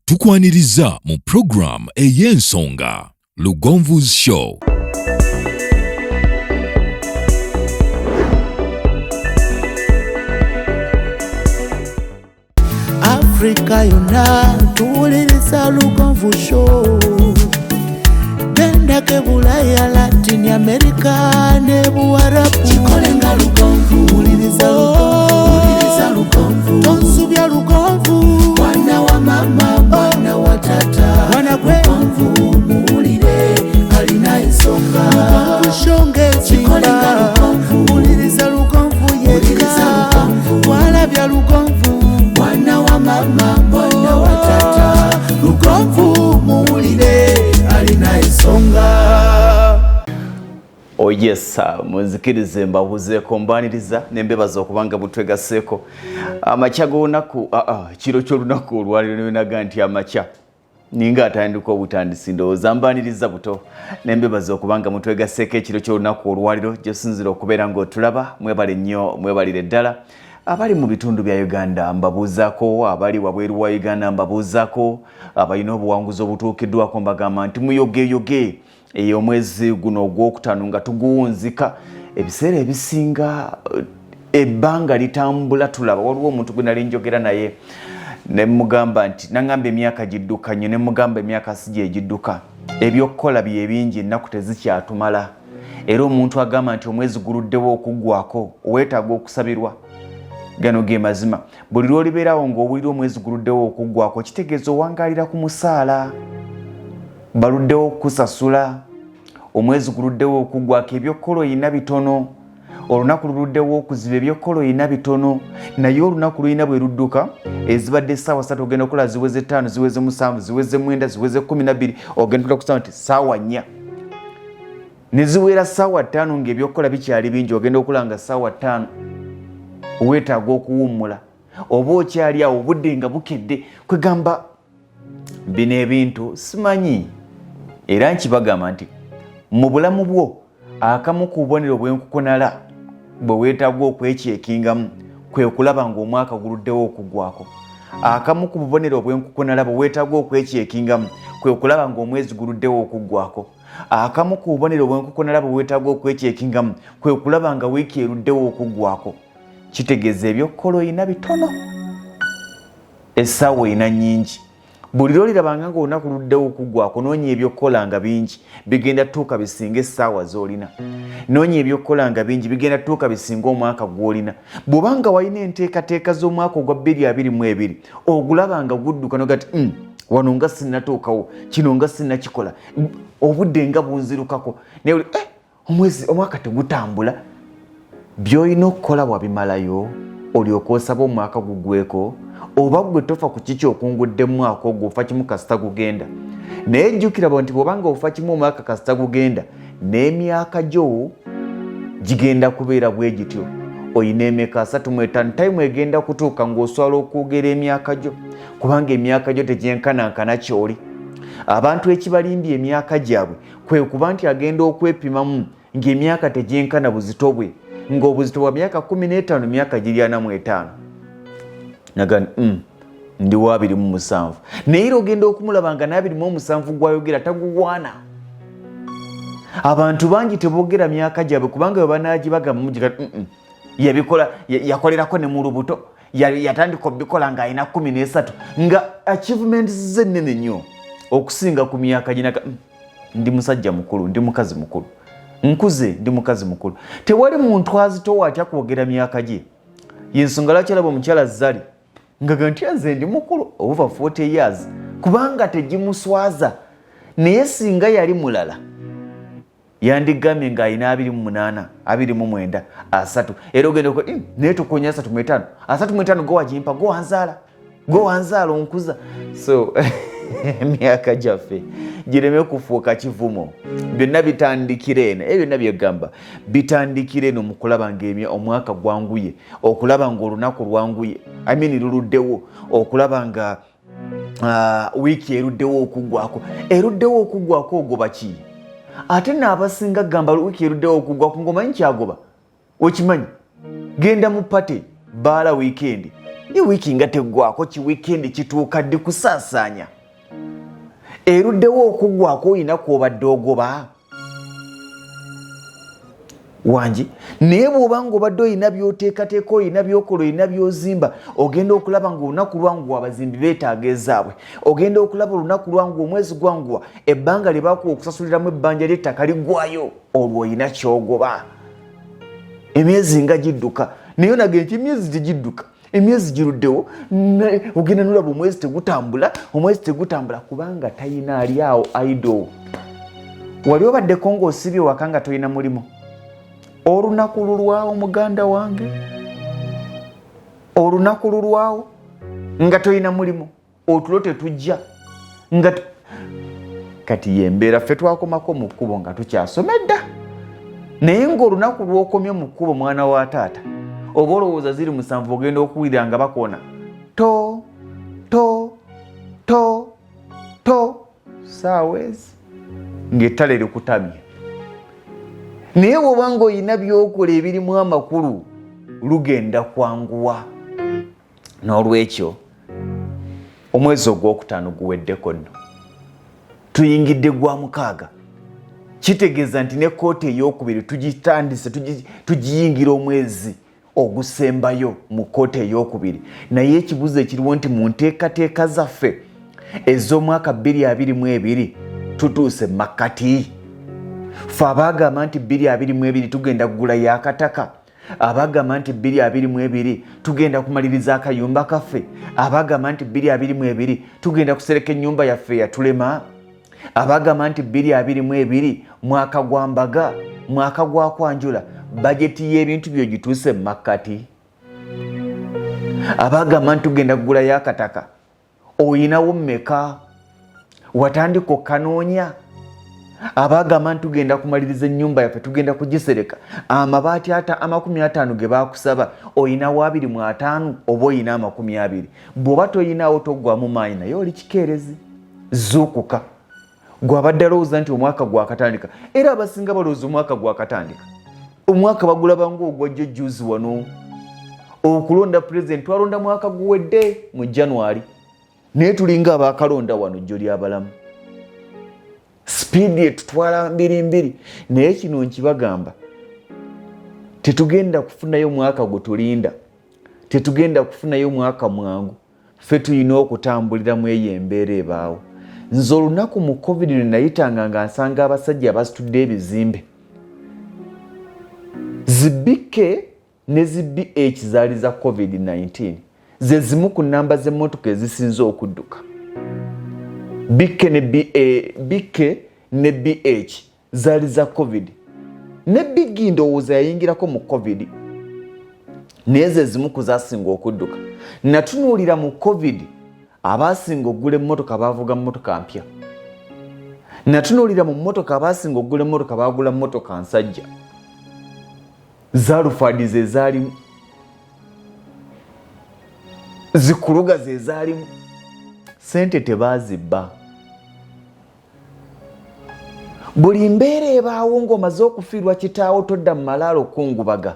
Tukwaniriza mu program ey'ensonga Lugonvu's Show. Afrika yonna tuwuliriza Lugonvu Show. Gendako Bulaya, Latin America ne Buwarabu. Kikole nga Lugonvu. Wuliriza Lugonvu, wuliriza Lugonvu. Tonsubya Lugonvu. Mwana wa mama, mwana wa tata. Mwana gwe. Lugonvu muwulire, alina ensonga. Lugonvu Show ng'ezimba. Lugonvu. Wuliriza Lugonvu yekka. Walabya Lugonvu. Mwana wa mama, mwana wa tata. Lugonvu muwulire, alina ensonga. Oh yes, munzikirize mbabuzeeko, mbaniriza nembebaza okubanga mutwegaseeko amakya g'olunaku, kiro ky'olunaku olwaliro, nenaga nti amakya ninga atandika obutandisi. Ndowooza mbaniriza buto nembebaza okubanga mutwegaseeko ekiro ky'olunaku olwaliro gyosinzira okubeera ng'otulaba. Mwebale nnyo, mwebalire ddala. Abali mu bitundu bya Uganda mbabuuzaako, abali wabweru wa Uganda mbabuuzaako, abalina obuwanguzi obutuukiddwako mbagamba nti muyogeyoge. Eyo omwezi guno ogwokutaano nga tuguwunzika, ebiseera ebisinga ebbanga litambula. Tulaba waliwo omuntu gwe nali njogera naye nemugamba nti naŋŋamba emyaka gidduka nnyo, nemugamba emyaka si gyegidduka, ebyokukola byebingi, ennaku tezikyatumala. Era omuntu agamba nti omwezi guluddewo okuggwako, weetaaga okusabirwa. Gano ge mazima. Buli lwolibeerawo ng'owulira omwezi guluddewo okuggwako, kitegeeza owangaalira ku musaala, baluddewo okukusasula. Omwezi guluddewo okuggwako, ebyokukola oyina bitono. Olunaku luluddewo okuziba, ebyokukola oyina bitono. Naye olunaku lulina bwe ludduka. Ezibadde essaawa 3 ogenda okukola ziweze 5, ziweze 7, ziweze 9, ziweze 12. Ogenda tula kusaawa nti ssaawa 4 neziwera ssaawa 5 ng'ebyokukola bikyali bingi. Ogenda okula nga ssaawa 5 weetaaga okuwummula, oba okyali awo obudde nga bukedde. Kwegamba bino ebintu simanyi, era nkibagamba nti mu bulamu bwo akamu ku bubonero bwenkukunala bwe weetaaga okwekyekingamu kwe kulaba ng'omwaka guluddewo okuggwako. Akamu ku bubonero obwenkukunala bwe weetaaga okwekyekingamu kwe kulaba ng'omwezi guluddewo okuggwako. Akamu ku bubonero bwenkukunala bwe weetaaga okwekyekingamu kwe kulaba nga wiiki eruddewo okuggwako. Kitegeeza ebyokukola oyina bitono, essaawa oyina nnyingi. Buli lwolirabanga nga olunaku luddewo okuggwako, noonya ebyokukola nga bingi, bigenda tuuka bisinga essaawa z'olina. Noonya ebyokukola nga bingi, bigenda tuuka bisinga omwaka gw'olina. Bw'obanga walina enteekateeka z'omwaka ogwa 2022, ogulaba nga gudduka noga ti wano nga sinnatuukawo, kino nga sinnakikola, obudde nga bunzirukako, naye omwezi, omwaka tegutambula. By'olina okukola wabimalayo olyoka osaba omwaka gugweko? Oba gwe tofa ku kiki okungudde mu mwaka ogwo, ofa kimu kasita gugenda? Naye jjukira nti bw'obanga ofa kimu omwaka kasita gugenda, n'emyaka gyo gigenda kubeera bwe gityo. Oyina emeka? 35. Time egenda kutuuka ng'oswala okwogera emyaka gyo, kubanga emyaka gyo tegyenkanankana kyoli. Abantu ekibalimbye emyaka gyabwe kwe kuba nti agenda okwepimamu ng'emyaka tegyenkana buzito bwe, ng'obuzito bwa myaka 15, myaka giri 45, naga ndi wa 27. Naye era ogenda okumulaba nga n'27 gwayogera taguwaana. Abantu bangi teboogera myaka gyabwe kubanga bwe banagibagamba mugiga yabikola, yakolerako ne mu lubuto, yatandika obikola ng'alina 13, nga achievements ze nnene nnyo okusinga ku myaka ginaga. Ndi musajja mukulu, ndi mukazi mukulu, nkuze, ndi mukazi mukulu. Tewali muntu azitowa atya kwogera myaka gye. Yensonga lwaki olaba omukyala Zali ngaga nti nze ndi mukulu over 40 years, kubanga tegimuswaza. Naye singa yali mulala yandigambye ng'alina 28, 29, 30. Era ogenda naye tukonya 35, 35, gowagimpa, gowanzaala, gowanzaala, onkuza. So emyaka gyaffe gireme kufuuka kivumo. Byonna bitandikira eno, ebyo byonna byegamba bitandikira eno mu kulaba nga omwaka gwanguye, okulaba nga olunaku lwanguye, I mean luluddewo, okulaba nga wiiki eruddewo okuggwako. Eruddewo okuggwako ogoba ki? Ate naabasinga gamba wiiki eruddewo okuggwako ng'omanyi kyagoba, okimanyi genda mu party, baala weekend. Wiiki nga teggwako, ki wiikendi kituuka ddi kusaasaanya? Eruddewo okuggwako olina kwobadde ogoba wangi, naye bw'oba nga obadde olina by'oteekateeka, olina by'okola, olina by'ozimba, ogenda okulaba nga olunaku lwanguwa, abazimbi beetaaga ezaabwe. Ogenda okulaba olunaku lwanguwa, omwezi gwanguwa, ebbanga lye bakuwa okusasuliramu ebbanja ly'ettaka liggwayo, olwo olina ky'ogoba. Emyezi nga gidduka, naye onage nti emyezi tegidduka, emyezi giruddewo. Ogenda nolaba omwezi tegutambula, omwezi tegutambula kubanga tayina ali awo idle. Wali obaddeko ng'osibye waka nga tolina mulimu? Olunaku lulwawo, muganda wange, olunaku lulwawo nga tolina mulimu, otulo tetujja nga kati yembeera ffe twakomako mu kkubo nga tukyasoma edda. Naye ng'olunaku lw'okomye mu kkubo, mwana wa taata, oba olowooza ziri 7, ogenda okuwulira nga bakoona to to to to, saawa ezi ng'ettale likutamye. Naye bw'oba ng'olina by'okola ebirimu amakulu, lugenda kwanguwa. N'olwekyo omwezi ogwokutaano guweddeko nno, tuyingidde gwa mukaaga. Kitegeeza nti ne quarter eyokubiri tugitandise, tugiyingira omwezi ogusembayo mu quarter eyokubiri. Naye ekibuzo ekiriwo nti mu nteekateeka zaffe ez'omwaka 2022 tutuuse makkati? Fe abaagamba nti 2022 tugenda kugulayo akataka, abagamba nti 2022 tugenda kumaliriza akayumba kaffe, abagamba nti 2022 tugenda kusereka ennyumba yaffe eyatulema, abagamba nti 2022 mwaka gwa mbaga, mwaka gwa kwanjula, bajeti y'ebintu byogituuse mu makkati? Abagamba nti tugenda kugulayo akataka, oyinawo mmeka? Watandika okanoonya? Abagamba nti tugenda kumaliriza ennyumba yaffe, tugenda kugisereka, amabaati ata 50 ge bakusaba, oyinawo 25 oba oyina 20? Bw'oba toyinawo, toggwamu maanyi, naye oli kikeerezi, zuukuka. Gwabadde alowooza nti omwaka gwakatandika, era abasinga balowooza omwaka gwakatandika, omwaka bagulaba ngaogwajjo juzi wano. Okulonda pulezidenti twalonda mwaka guwedde mu January, naye tulinga abakalonda wano jjo lyabalamu. Sipiidi etutwala mbirimbiri. Naye kino nkibagamba, tetugenda kufunayo mwaka gwe tulinda, tetugenda kufunayo mwaka mwangu. Ffe tulina okutambuliramu eyo embeera ebaawo. Nze olunaku mu COVID lwe nayitanga nga nsanga abasajja abasitudde ebizimbe, zi BK ne zi BH zaali za COVID-19, ze zimu ku namba z'emmotoka ezisinze okudduka. BK ne BA, BK ne BH zaali za COVID, ne BG ndowooza yayingirako mu COVID, naye ze zimu ku zasinga okudduka. Natunuulira mu COVID abasinga okugula emmotoka bavuga mmotoka mpya. Natunuulira mu mmotoka, abasinga okugula emmotoka bagula mmotoka nsajja, zalufadi ze zaalimu, zikuluga ze zaalimu. Sente tebazibba. Buli mbeera ebaawo ng'omaze okufiirwa kitaawo, todda mu malaalo kungubaga.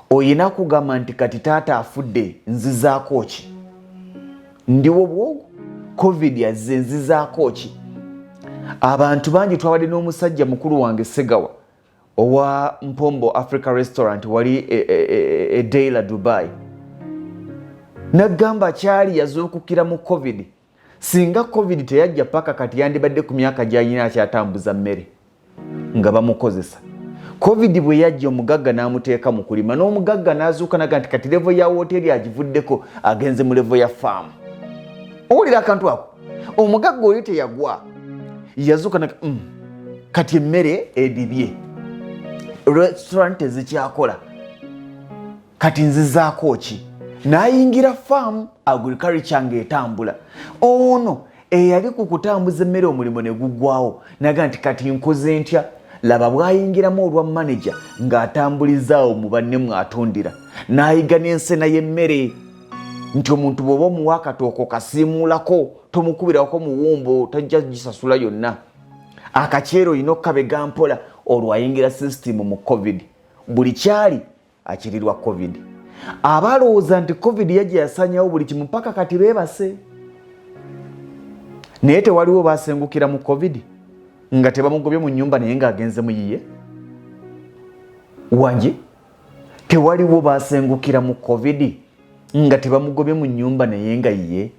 Oyina kugamba nti kati taata afudde, nzizaako ki? Ndiwo bwogu, COVID azze, nzizaako ki? Abantu bangi twabadde n'omusajja mukulu wange Segawa owa Mpombo Africa Restaurant wali e Deira, e, e, Dubai, nagamba kyali yazuukukira mu COVID. Singa COVID teyajja, paka kati yandibadde ku myaka gyalina akyatambuza mmere nga bamukozesa. COVID bwe yajja, omugagga n'amuteeka mu kulima, n'omugagga n'azuuka naga nti kati level ya woteeri agivuddeko, agenze mu level ya faamu. Owulira akantu ako? Omugagga oli teyagwa, yazuuka naga kati emmere edibye, restaurant tezikyakola, kati nzizaako ki? N'ayingira faamu, agriculture ng'etambula. Ono eyali ku kutambuza emmere omulimu ne guggwawo, naga nti kati nkoze ntya? Laba bw'ayingiramu olwa manager ng'atambulizaawo mu banne mw'atundira, n'ayiga n'ensena y'emmere nti omuntu bw'oba omuwa akatooko kasiimuulako, tomukubirako muwumbo, tajja gisasula yonna. Akaceere olina okukabega mpola. Olwo ayingira system mu COVID, buli kyali akirirwa COVID. Abalowooza nti covid yajja yasanyawo buli kimu paka kati beebase, naye tewaliwo basengukira mu covid nga tebamugobye mu nyumba naye ng'agenze muyiye wangi. Tewaliwo basengukira mu covid nga tebamugobye mu nyumba naye nga yiye.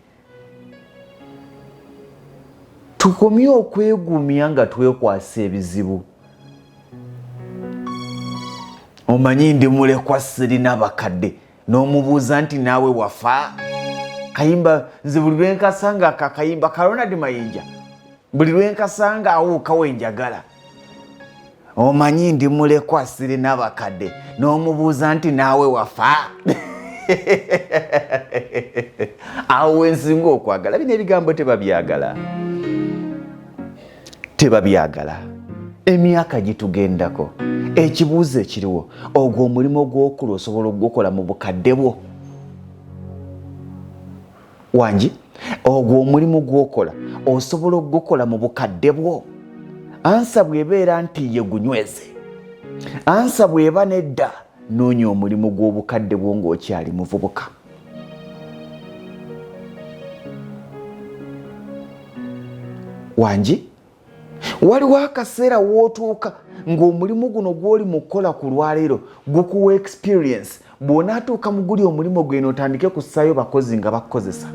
Tukomye okwegumya nga twekwasa ebizibu. Omanyi ndi mulekwa, sirina bakadde, n'omubuuza nti naawe wafa? Kayimba nze buli lwenkasanga akakayimba ka Ronald Mayinja, buli lwenkasanga awuuka wenjagala. Omanyi ndi mulekwa, sirina bakadde, n'omubuuza nti naawe wafa? Awo wensinga okwagala bino ebigambo. Tebabyagala, tebabyagala. Emyaka gitugendako. Ekibuuzo ekiriwo, ogwo omulimu gw'okula osobola okugukola mu bukadde bwo? Wangi, ogwo omulimu gw'okola osobola okugukola mu bukadde bwo? Answer bw'ebeera nti ye, gunyweze. Answer bw'eba nedda, noonya omulimu gw'obukadde bwo ng'okyali muvubuka. Wangi, waliwo akaseera w'otuuka ng'omulimu guno gw'oli mu kukola ku lwaleero gukuwa experience. Bw'onaatuuka mu guli omulimu gweno, otandike kussaayo bakozi nga bakukozesa.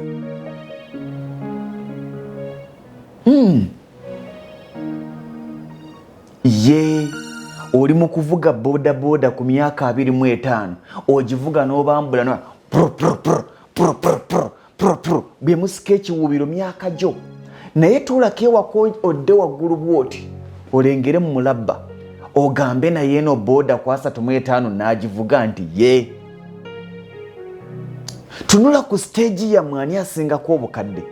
Ye oli mu kuvuga boda boda ku myaka 25, ogivuga n'obambula no pru, pru, pru, pru, pru, pru, pru, pru, bye musika ekiwuubiro myaka gyo. Naye tuulako ewaka, odde waggulu bwoti, olengere mu mulabba, ogambe naye eno boda ku 35 n'agivuga nti ye. Tunula ku siteegi yammwe, ani asingako obukadde?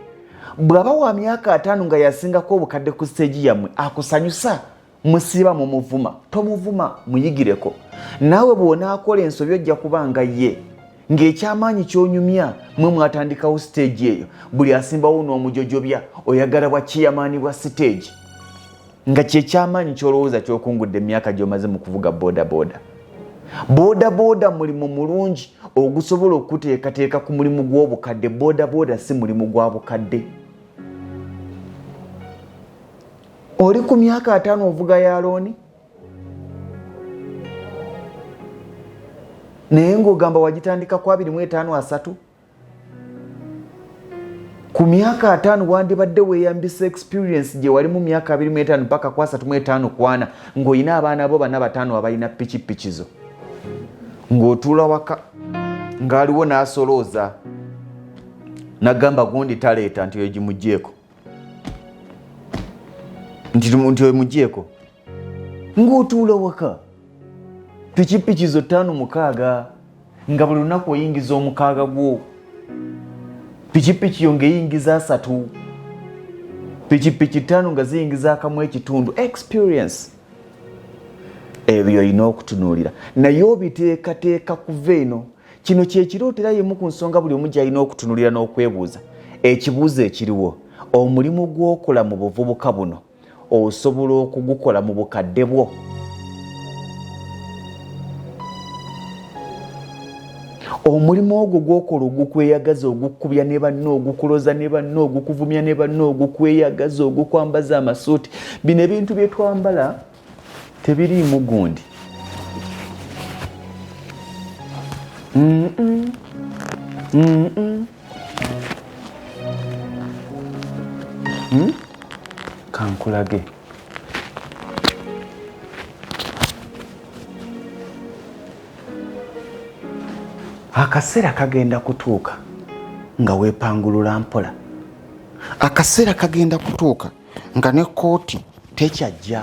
Bw'aba wa myaka 50 nga yasingako obukadde ku siteegi yammwe, akusanyusa? Musiiba mumuvuma. Tomuvuma, muyigireko. Naawe bw'onaakola ensobi ojja kuba nga ye, ng'ekyamaanyi ky'onyumya mwe mwatandikawo siteegi eyo. Buli asimbawo n'omujojobya, oyagala bwa chairman bwa siteegi, nga kyekyamaanyi ky'olowooza ky'okungudde emyaka gy'omaze mu kuvuga boda boda. Boda boda mulimu mulungi ogusobola okuteekateeka ku mulimu gw'obukadde. Boda boda si mulimu gwa bukadde. Oli ku myaka 50 ovuga ya looni, naye ng'ogamba wagitandika ku 25, 30. Ku myaka 50 wandibadde weeyambisa experience gye wali mu myaka 25 paka ku 35, 40, ng'olina abaana bo bana, bataano abalina pikipiki zo, ng'otuula waka ng'aliwo n'asolooza nagamba gundi taleeta nti oyo gimugyeko, nti oyo mugyeko, ng'otuula waka, pikipiki zo ttaano, mukaaga, nga buli lunaku oyingiza omukaaga gwo, pikipiki yo ng'eyingiza 30, pikipiki ttaano nga ziyingiza akamu ekitundu. Experience ebyo olina okutunuulira, naye obiteekateeka kuva eno. Kino kyekirooto, era yemu ku nsonga buli omu gyalina okutunuulira n'okwebuuza. Ekibuuzo ekiriwo, omulimu gw'okola mu buvubuka buno osobola okugukola mu bukadde bwo? Omulimu ogwo gwokola ogukweyagaza, ogukubya ne banno, ogukuloza ne banno, ogukuvumya ne banno, ogukweyagaza, ogukwambaza amasuuti, bino ebintu bye twambala tebiriimu gundi. Kankulage. Akaseera kagenda kutuuka nga weepangulula mpola. Akaseera kagenda kutuuka nga ne kooti tekyajja,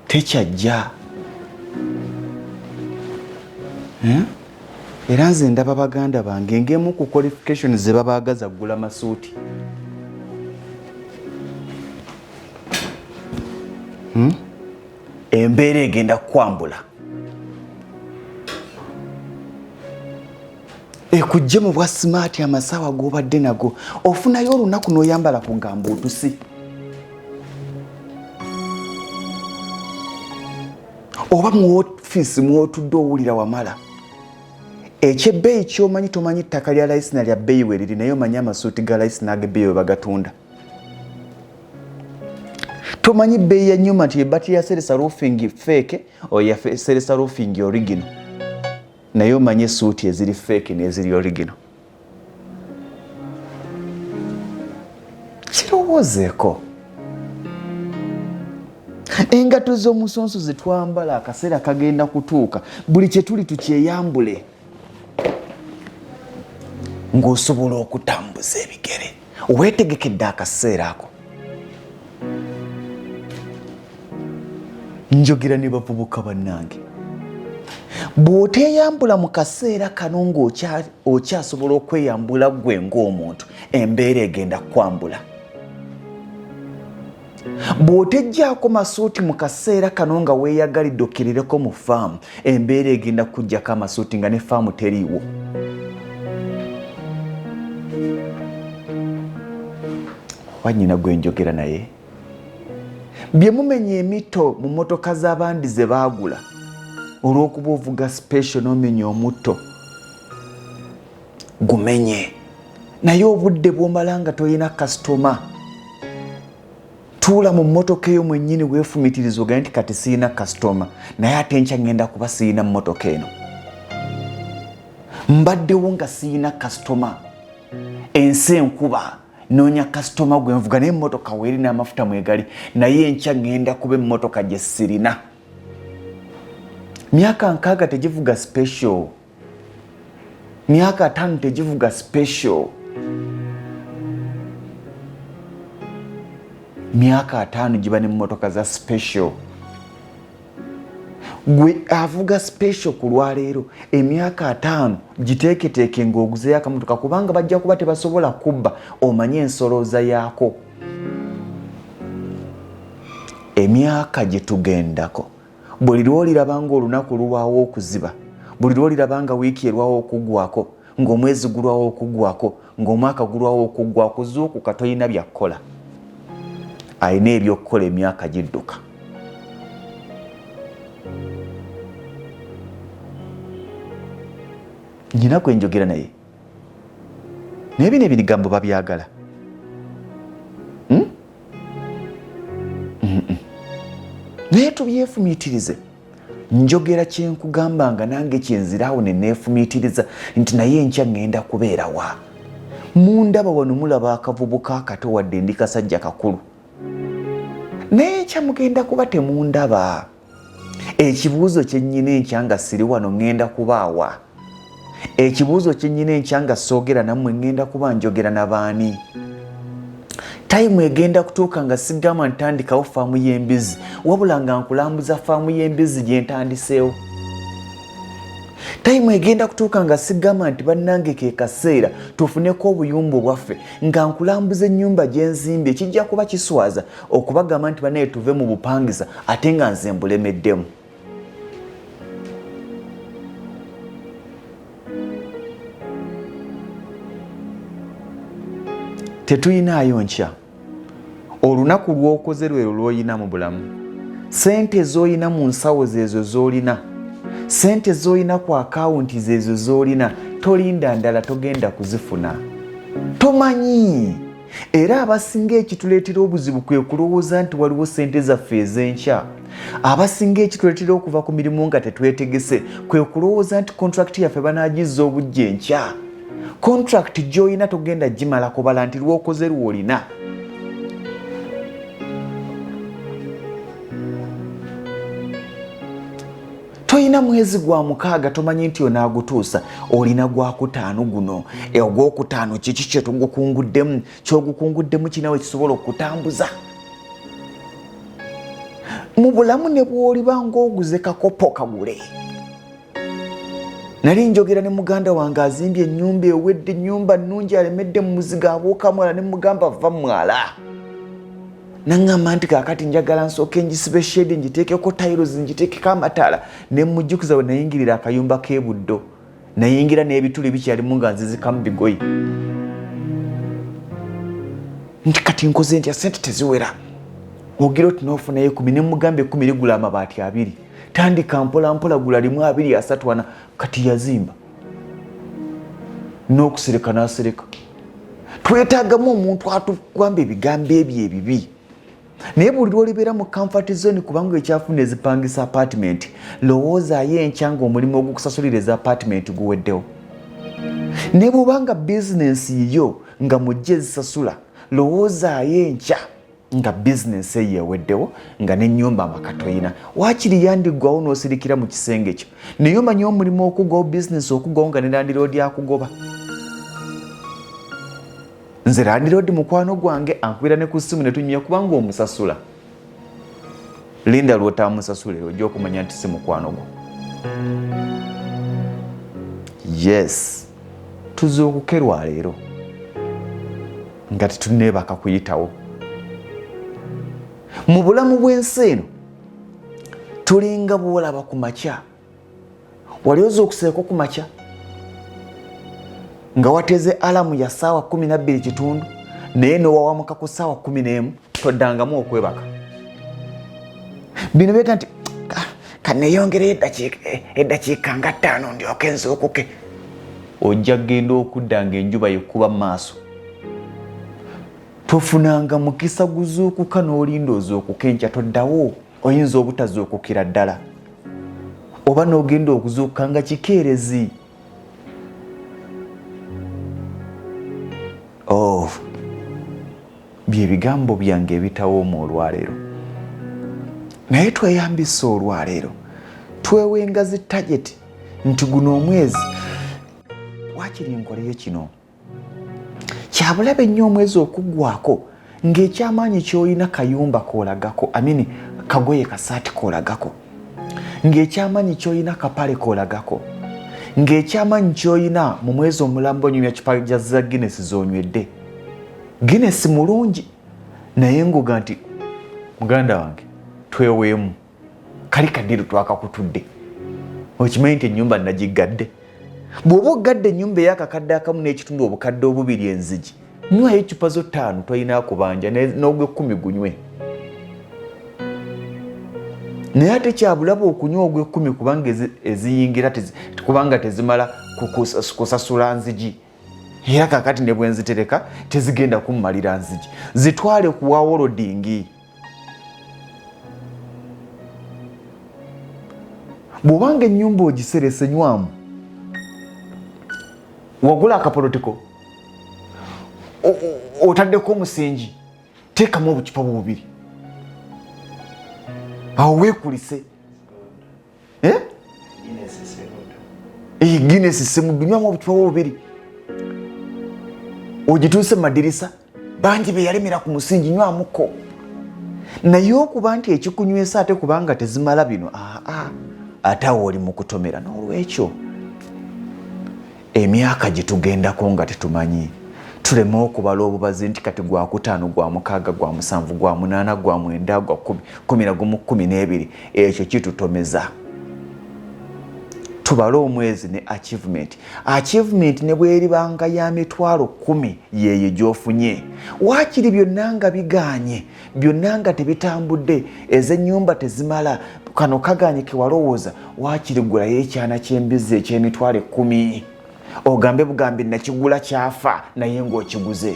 tekyajja. Hmm? Era nze ndaba baganda bange ng'emu ku qualification ze babaagaza kugula masuuti. Embeera egenda kukwambula ekujje mu bwa smart. Amasaawa g'obadde nago, ofunayo olunaku n'oyambala ku gambuutusi. Oba mu ofiisi mw'otudde owulira wamala. Eky'ebbeeyi ky'omanyi tomanyi ttaka lya layisi na lya bbeeyi we liri naye omanyi amasuuti ga layisi n'ag'ebbeeyi we bagatunda. Tomanyi bbeeyi ya nnyumba nti ebbaati ya Seresa Roofing fake oyo ya Seresa Roofing original. Naye omanyi essuuti eziri fake n'eziri original. Kirowoozeeko. Engatto z'omusonso ze twambala akaseera kagenda kutuuka buli kye tuli tukyeyambule ng'osobola okutambuza ebigere. Weetegekedde akaseera ako. Njogera ne bavubuka bannange, bw'oteeyambula mu kaseera kano ng'okyasobola okweyambula ggwe ng'omuntu, embeera egenda kukwambula. Bw'otejjaako masuuti mu kaseera kano nga weeyagalidde okkirireko mu faamu, embeera egenda kukuggyako amasuuti nga ne faamu teriiwo. Oba nnyina gwe njogera naye, bye mumenya emitto mu mmotoka z'abandi ze baagula olw'okuba ovuga special n'omenya omutto gumenye, naye obudde bw'omala nga tolina kasitoma, tuula mu mmotoka eyo mwennyini weefumitiriza ogambe nti kati sirina kasitoma, naye ate enkya ŋŋenda kuba sirina mmotoka eno, mbaddewo nga sirina kasitoma, ensi enkuba, noonya kasitoma gwe nvuga, naye emmotoka weeri n'amafuta mwegali, naye enkya ŋŋenda kuba emmotoka gye sirina. Myaka 6 tegivuga special, myaka 5 tegivuga special, myaka 5 giba n'emmotoka za special. Gwe avuga special ku lwaleero, emyaka 5 giteeketeeke ng'oguzeeyo akamotoka, kubanga bajja kuba tebasobola kubba, omanye ensolooza yaako. Emyaka gye tugendako, buli lw'oliraba ng'olunaku lulwawo okuziba, buli lw'oliraba nga wiiki erwawo okuggwako, ng'omwezi gulwawo okuggwako, ng'omwaka gulwawo okuggwako, zuukuka, tolina bya kukola. Alina eby'okukola, emyaka gidduka. Nnyina gwe njogera naye, naye bino ebigambo babyagala. Naye tubyefumiitirize. Njogera kye nkugamba nga nange kye nziraawo ne neefumiitiriza nti naye enkya ŋŋenda kubeera wa. Mundaba wano mulaba akavubuka akato wadde ndi kasajja kakulu, naye enkya mugenda kuba temundaba. Ekibuuzo kye nnyina enkya nga siri wano ŋŋenda kubaawa. Ekibuuzo kye nnyina enkya nga soogera nammwe ŋŋenda kuba njogera na baani. Tayimu egenda kutuuka nga sigamba ntandikawo faamu y'embizzi, wabula nga nkulambuza faamu y'embizzi gye ntandiseewo. Tayimu egenda kutuuka nga sigamba nti bannange ke kaseera tufuneko obuyumba obwaffe, nga nkulambuza ennyumba gye nzimbye. Kijja kuba kiswaza okubagamba nti bannaye tuve mu bupangisa ate nga nze mbulemeddemu. Tetuyinaayo nkya. Olunaku lw'okoze lwero lw'olina mu bulamu. Ssente z'olina mu nsawo zeezo z'olina, ssente z'olina ku akawunti zeezo z'olina, tolinda ndala, togenda kuzifuna, tomanyi. Era abasinga ekituleetera obuzibu kwe kulowooza nti waliwo ssente zaffe ez'enkya. Abasinga ekituleetera okuva ku mirimu nga tetwetegese kwe kulowooza nti kontrakiti yaffe banaagizza obujja enkya. Kontrakiti gy'olina togenda gimala kubala nti lw'okoze lw'olina. Tolina mwezi gwa 6 tomanyi nti onaagutuusa, olina gwakutaano guno. Ogwokutaano kiki kye tugukunguddemu? Kyogukunguddemu kinawe kisobola okutambuza mu bulamu ne bw'oliba ng'oguze kakopo kagule. Nali njogera ne muganda wange azimbye ennyumba ewedde, ennyumba nnungi, alemedde mu muzigo abuuka mwala, ne mugamba va mwala. Naŋŋamba nti kaakati njagala nsooke ngisibe shedi, ngiteekeko tiles, ngiteekeko amataala. Ne mujjukiza we nayingirira akayumba k'e Buddo, nayingira n'ebituli bikyalimu nga nzizikamu bigoye. Nti kati nkoze ntya, ssente teziwera. Ogira oti n'ofunayo 10, ne mugamba 10 ligula amabaati 2. Tandika mpola mpola, gula 1, 2, 3, 4. Kati yazimba n'okusereka n'asereka. Twetaagamu omuntu atugamba ebigambo ebyo ebibi. Naye buli lw'olibeera mu comfort zone, kubanga ekyafuna ezipangisa apartment, lowoozaayo enkya ng'omulimu ogukusasulira eza apartment guweddewo. Ne bw'obanga bizinensi yiyo nga mujje ezisasula, lowoozaayo enkya nga bizinensi eyo eweddewo, nga n'ennyumba amaka toyina. Waakiri yandiggwawo n'osirikira mu kisenge kyo. Naye omanyi omulimu okugwawo, bizinensi okugwawo, nga ne landiroodi akugoba. Nze landiroodi mukwano gwange, ankubira ne ku ssimu ne tunyumya, kubanga omusasula. Linda lw'otaamusasulira, ojja okumanya nti si mukwano gwo. Yes, tuzuukuke leero nga tetuneebaka kuyitawo mu bulamu bw'ensi eno. Tulinga bwolaba ku makya. Wali ozuukuseeko ku makya nga wateze alarm ya saawa 12:15, naye nowawamuka ku saawa 11, toddangamu okwebaka? Bino byeta nti kaneyongereyo eddakiika nga 5 ndyoke nzuukuke. Ojja kugenda okudda nga enjuba yekuba mu maaso. Tofunanga mukisa guzuukuka n'olinda ozuukuka enkya, toddawo. Oyinza obutazuukukira ddala, oba n'ogenda okuzuukuka nga kikeerezi. Oh, byebigambo byange ebitawooma olwaleero, naye tweyambisa olwaleero, twewenga zi target nti guno omwezi wakiri nkoleyo kino. Kyabulabe nnyo omwezi okuggwako ng'ekyamaanyi ky'olina kayumba koolagako, amini kagoye kasaati koolagako, ng'ekyamaanyi ky'olina kapale koolagako, ng'ekyamaanyi ky'olina mu mwezi omulamba onyumya kipaja za Guinness z'onywedde. Guinness mulungi, naye nguga nti muganda wange tweweemu kali kadiru twakakutudde. Okimanyi nti ennyumba nagiggadde? Bw'oba ogadde ennyumba ey'akakadde akamu n'ekitundu, obukadde obubiri, enzigi, nywayo eccupa zo 5, tolina kubanja, n'ogw'ekkumi gunywe. Naye ate kyabulaba okunywa ogw'ekkumi, kubanga eziyingira kubanga tezimala kusasula nzigi. Era kakati ne bwenzitereka tezigenda kummalira nzigi. Zitwale kuwa welding. Bw'obanga ennyumba ogiserese, nywamu. Wagula akapolotiko, otaddeko omusingi, teekamu obucupa bubiri awo weekulise. Eh? Guinness semuddu, nywamu obucupa bubiri ogituuse mu madirisa. Bangi beyalemera ku musingi, nywamuko. Naye okuba nti ekikunywesa ate kubanga tezimala bino, aa, ate awo oli mu kutomera. N'olwekyo emyaka gye tugendako nga tetumanyi, tuleme okubala obubazi nti kati 5, 6, 7, 8, 9, 10, 11, 12. Ekyo kitutomeza. Tubale omwezi ne achievement. Achievement ne bweribanga ya 100,000, yeeyo gy'ofunye. Waakiri byonna nga biganye, byonna nga tebitambudde, ez'ennyumba tezimala, kano kaganye kewalowooza, waakiri gulayo ekyana ky'embizzi eky'emitwalo 10, ogambe bugambi nakigula kyafa, naye ng'okiguze.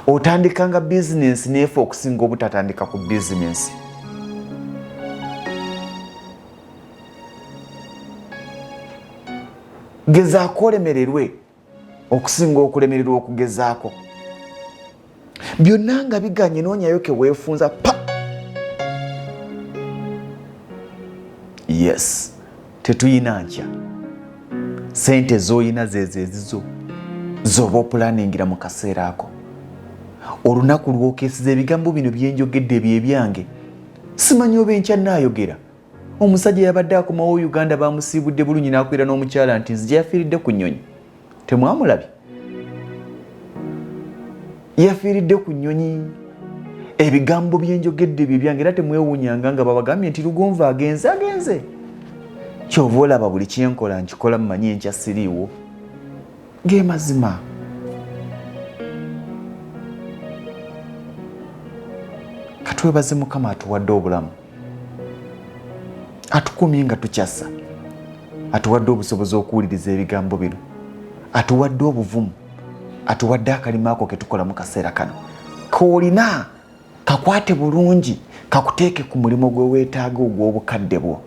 Otandikanga bizinensi neefa okusinga obutatandika ku bizinensi. Gezaako olemererwe okusinga okulemererwa okugezaako. Byonna nga biganye, noonyayo ke weefunza pa. Yes, tetuyina nkya. Sente z'oyina zezo ezizo zoba opulaningira mu kaseera ako. Olunaku lwokesiza ebigambo bino byenjogedde byebyange, simanyi oba enkya naayogera. Omusajja yabadde akomawo Uganda, bamusiibudde bulungi n'akwira n'omukyala nti nzija. Yafiiridde ku nnyonyi, temwamulabye? Yafiiridde ku nnyonyi. Ebigambo byenjogedde bye byange, era temwewuunyanga nga babagambye nti Lugonvu agenze. Agenze. Kyova olaba buli kyenkola nkikola mmanyi enkya siriiwo. Ge mazima. Katwebaze Mukama atuwadde obulamu. Atukumye nga tukyassa, atuwadde obusobozi okuwuliriza ebigambo bino, atuwadde obuvumu, atuwadde akalimo ako ketukola mu kaseera kano. Koolina kakwate bulungi, kakuteeke ku mulimu gwe weetaaga ogw'obukadde bwo.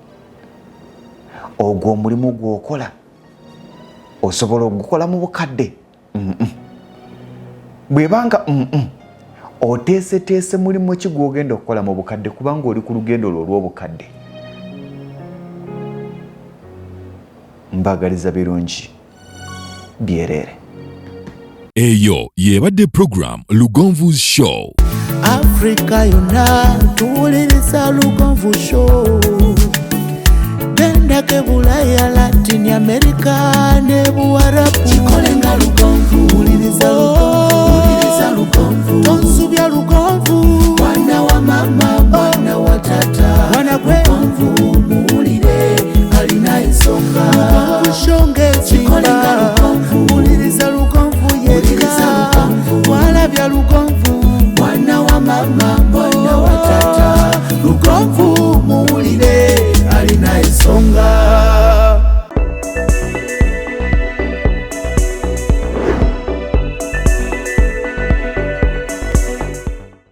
Ogwo omulimu gw'okola osobola ogukola mu bukadde? Bwebanga oteeseteese mulimu ki gw'ogenda okukola mu bukadde, kubanga oli ku lugendo lwo olw'obukadde. Mbagaliza birungi byereere. Eyo yebadde program Lugonvu's Show. Afrika yonna tuwuliriza Lugonvu Show. Gendako Bulaya, Latin America ne Buwarabu. Kikole nga Lugonvu. Wuliriza Lugonvu, wuliriza Lugonvu. Tonsubya Lugonvu. Mwana wa mama, mwana wa tata. Mwana gwe. Lugonvu muwulire, alina ensonga. Lugonvu Show ng'ezimba. Wuliriza Lugonvu yekka. Walabya Lugonvu. Mwana wa mama, mwana wa tata. Lugonvu.